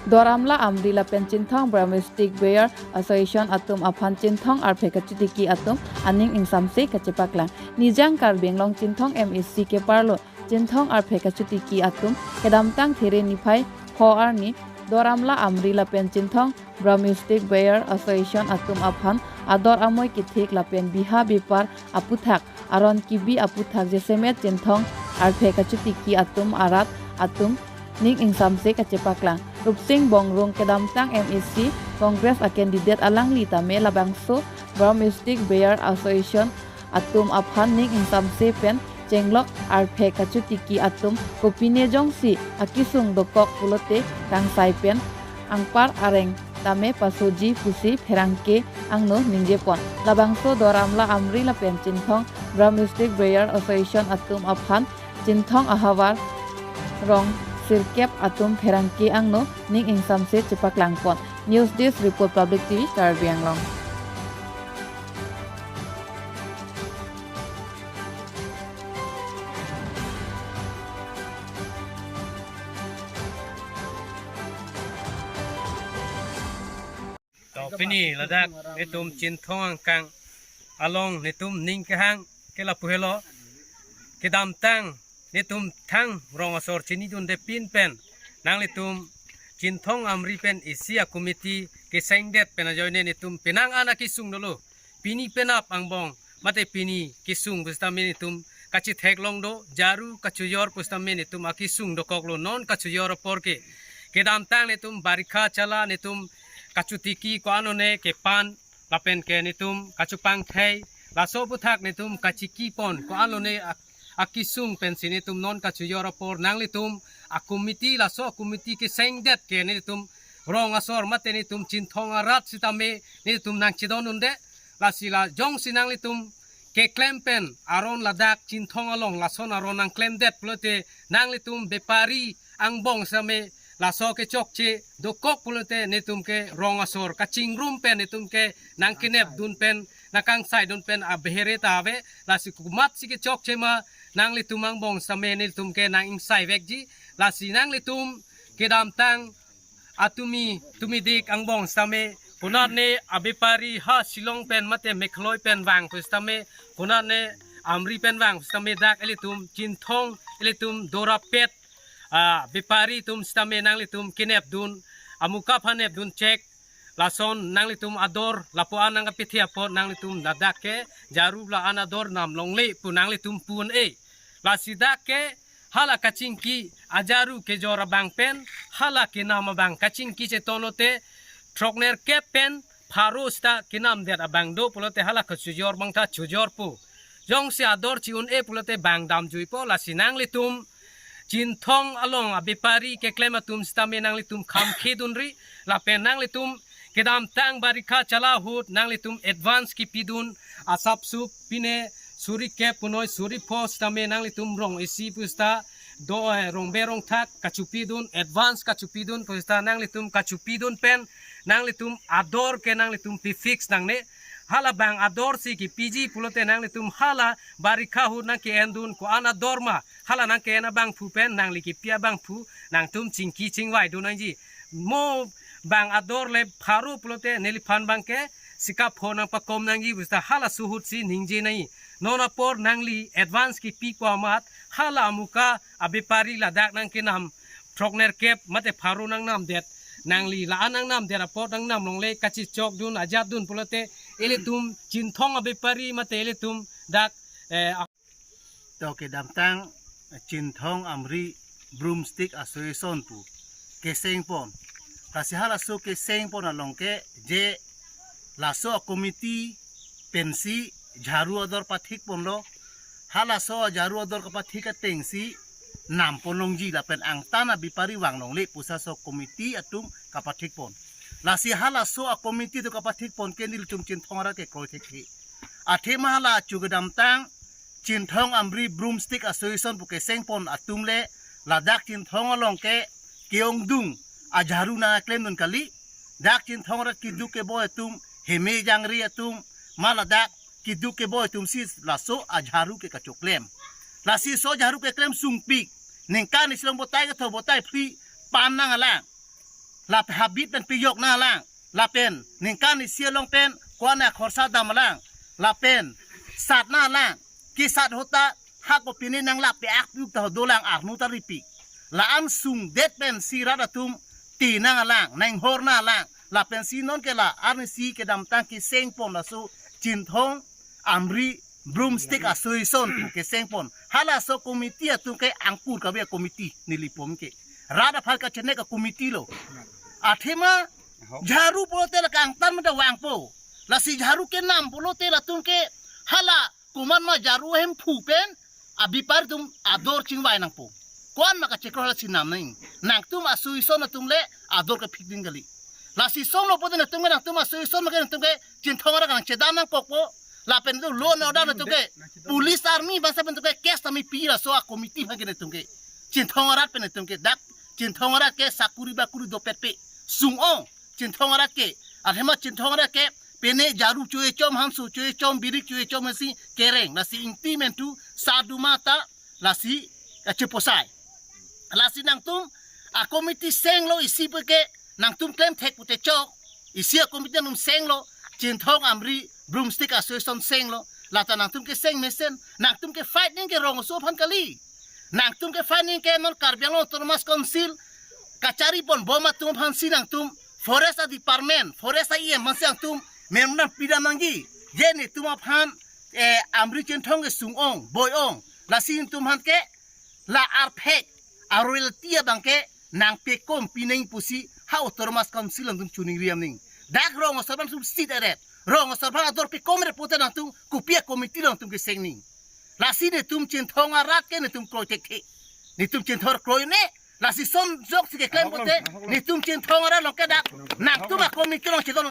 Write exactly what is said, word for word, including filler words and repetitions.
Doramla Amri lapen Chinthong Broomstick Bearer Association atum aphan Chinthong arphek kachotiki atum aning ingsamse kachepaklang. Nijang Karbi Anglong Chinthong M A C keparlo Chinthong arphek kachotiki atum kedamtang There niphai pho arni Doramla Amri lapen Chinthong Broomstick Bearer Association atum aphan ador amoi kethek lapen biha bepar aputhak aron kebi aputhak jasemet Chinthong arphek kachotiki atum arat atum ning ingsamse kachepaklang. Rupsing Bongrung kedamtang M A C Congress a candidate alangli tame labangso Broomstick Bearer Association atum aphan ning ingsamse pen chenglok arphek kachotiki atum kopine jongsi akesung dokok pulote kangsai pen angpar areng tame pasoji pusi pherangke angno ningjepon. Labangso Doramla Amri lapen Chinthong Broomstick Bearer Association atum aphan Chinthong ahavar rong sirkep atum pherangke angno ning ingsamse chepaklangpon. News Desk Report, Public T V Karbi Anglong. To pini ladak netum Chinthong angkang along netum ning kehang ke lapu helo. Kedamtang netum thang rong asor chinidunde pin pen nanglitum Chinthong Amri pen isi a committee kesengdet pen ajoine netum penang an akesung dolo. Pini penap angbong mate pini kesung pusitame netum kachetheklong do, jaru kachojor pusitame netum akesung dokoklo, non kachojor apor ke. Kedamtang netum barikha chala netum kachotiki ko-an lone kepan lapen ke netum kachopangthei, laso aputhak netum kachekipon ko-an lone ak-, akesung pensi netum non kachojor apor nanglitum a committee, laso a committee kesengdet ke netum rong asor mate netum Chinthong arat sitame netum nangchedondunde. Lasi la jongsi nanglitum keklem pen aron ladak Chinthong along lason aron nangklemdet pulote nanglitum bepari angbong sitame laso kechokche dokok pulote netum ke rong asor kachingrum pen netum ke nangkenepdun pen nangkangsaidun pen abehere ta ave. Lasi komatsi kechokche ma nanglitum angbong sitame netum ke nang-ingsaivekji. Lasi nanglitum kedamtang atumi tumidik angbong sitame konatne abepari ha Shillong pen mate Meghalaya pen vang pusitame, konatne Amri pen vang pusitame dak ilitum Chinthong ilitum Dorapet abepari atum sitame nanglitum kenepdun, amuka aphan nepdun chek, lason nanglitum ador lapu-an nangkapethe apot nanglitum ladak ke jaru la-an ador nam longle pu nanglitum pu un-e. Lasi dak ke hala kachingki ajaru kejor abang pen hala kenam abang kachingki cheton lote throknerkep pen pharo sita kenamdet abang do pulote hala kachojor abang ta chojorpo. Jongsi ador chi-un-e pulote bang damjuipo. Lasi nanglitum Chinthong along abepari keklem atum sitame nanglitum khamkhedunri lapen nanglitum kedamtang barikha chala ahut nanglitum advance kepidun asapsup pine suri kep punoi suri pho sitame nanglitum rong isi pusita do, eh, rong be rong thak kachopidun, advance kachopidun pusita nanglitum kachopidun pen nanglitum ador ke nanglitum pifix nangne. Hala bang ador si kepiji pulote nanglitum hala barikha ahut nangke-endun ko-an ador ma hala nangke-en abangphu pen nangli kepi abangphu nangtum chingki chingvaidun nangji. Mo bang ador le pharo pulote neliphan abang ke sikap pho nangpakom nangji pusita halaso ahut si ningje nangji. Non apor nangli advance kepipo amat hala amuka abepari ladak nangkenam throknerkep mate pharo nangnamdet, nangli la-an nangnamdet apot nangnam longle kachichokdun ajatdun pulote ilitum Chinthong abepari mate ilitum dak, eh, To kedamtang Chinthong Amri Broomstick Association pu kesengpon. Lasi halaso kesengpon along ke je laso a committee pensi jaru ador pathikponlo. Halaso jaru ador kapathik atengsi nampon longji lapen angtan abepari vang longle pusi laso committee atum kapathikpon. Lasi halaso a committee atum kapathikpon ke nelitum Chinthong arat ke kroithekthe. Athema hala chu kedamtang Chinthong Amri Broomstick Association pu kesengpon atum le ladak Chinthong along ke ke-ongdung ajaru nangklemdun kali. Dak Chinthong arat keduk keboi atum, heme jangre atum, ma ladak keduk keboi atum si laso ajaru ke kachoklem. Lasi laso jaru keklem sungpik ningkan isi along botai ketho botai phli pan nanglang. lapen habit pen pejok nanglang, lapen ningkan isi along pen ko-an akhorsa dam nanglang, lapen sat nanglang, kesat ahut ta ha kopine nang lape ak puk ta dolang arnu ta ripik. La-an sungdet pensi rat atum ti nanglang, nang hor nanglang, lapensi non ke la arnisi kedamtang keseng pon laso Chinthong Amri Broomstick Association keseng pon. Halaso committee atum ke angkur kave committee neli pom ke. Rat aphan kachenek a-committee lo. Athema jharu pulote la kangtan mata vangpo. Lasi jharu kenam pulote latum ke hala komat ma jharu ahemphu pen abipar atum ador chingvai nangpo. Ko-an ma kachekro lasi nam nang. Nangtum association atum le ador kephit ding kali. Lasi songlo pulote nangtum ke, nangtum association ma ke nangtum ke Chinthong arat nangchedam nangkokpo. Lapen tu law and order nangtum ke police army bangsa pen nangtum ke case tame pi laso a-committee aphan ke nangtum ke. Chinthong arat pen nangtum ke dak Chinthong arat ke sakuri bakuri dopet pe. Sung-ong Chinthong arat ke. Athema Chinthong arat ke pine jharu choichom, hanso choichom, birik choichom si kereng. Lasi ingti mentu sadu mata lasi kacheposai. Lasi nangtum a-committee senglo isi puke nangtum klem thek pute chok. Isi a-committee nangtum senglo Chinthong Amri Broomstick Association senglo. Lata nangtum keseng mesen, nangtum ke fight nangji ke rong aso aphan kali. Nangtum ke fight nangji ke non Karbi Anglong Autonomous Council kachari pon bom atum aphansi nangtum forest a-department, forest a-E M aphansi nangtum memorandum pidam nangji. Je netum aphan eh, Amri Chinthong ke sung-ong, boi-ong. Lasi netum aphan ke la arphek a-royalty abang ke nangpekom pineng pusi ha Autonomous Council nangtum choningri nang. Dak rong asor aphan sum sit eret. Rong asor aphan ador pekom eret pulote nangtum kopi a-committee nangtum keseng nang. Lasi netum Chinthong arat ke netum kroi thekthe. Netum Chinthong kroi ne. Lasi son joksi keklem pulote netum Chinthong arat along ke dak nangtum a-committee along chedon